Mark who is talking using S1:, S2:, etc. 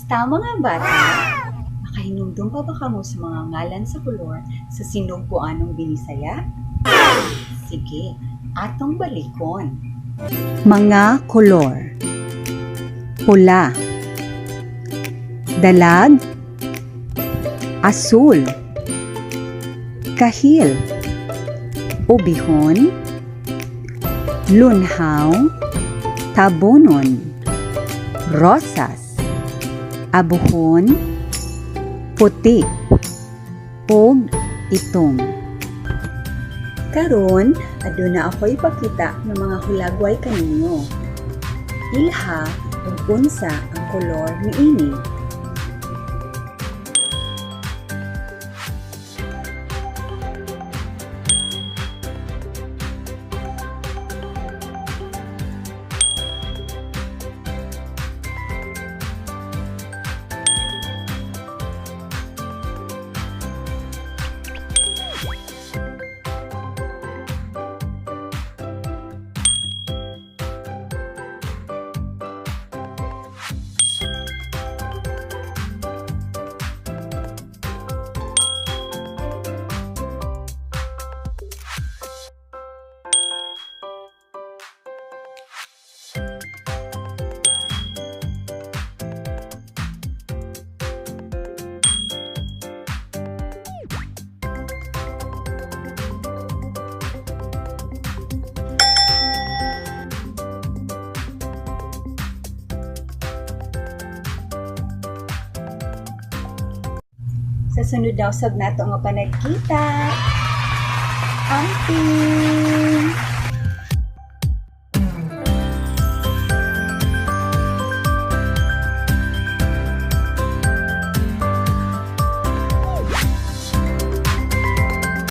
S1: Kumusta, mga bata? Nakahinumdum pa ba kamo sa mga ngalan sa kolor sa Sinugbuanong Binisaya? Sige, atong balikon. Mga kolor. Pula, dalag, asul, kahil, ubihon, lunhaw, tabonon, rosas, abuhon, puti, ug itom. Karon, aduna ako ipakita ng mga hulagway kaninyo. Ilha ug unsa ang kolor niini. Sa sunod na usab nato nga panagkita. Amping!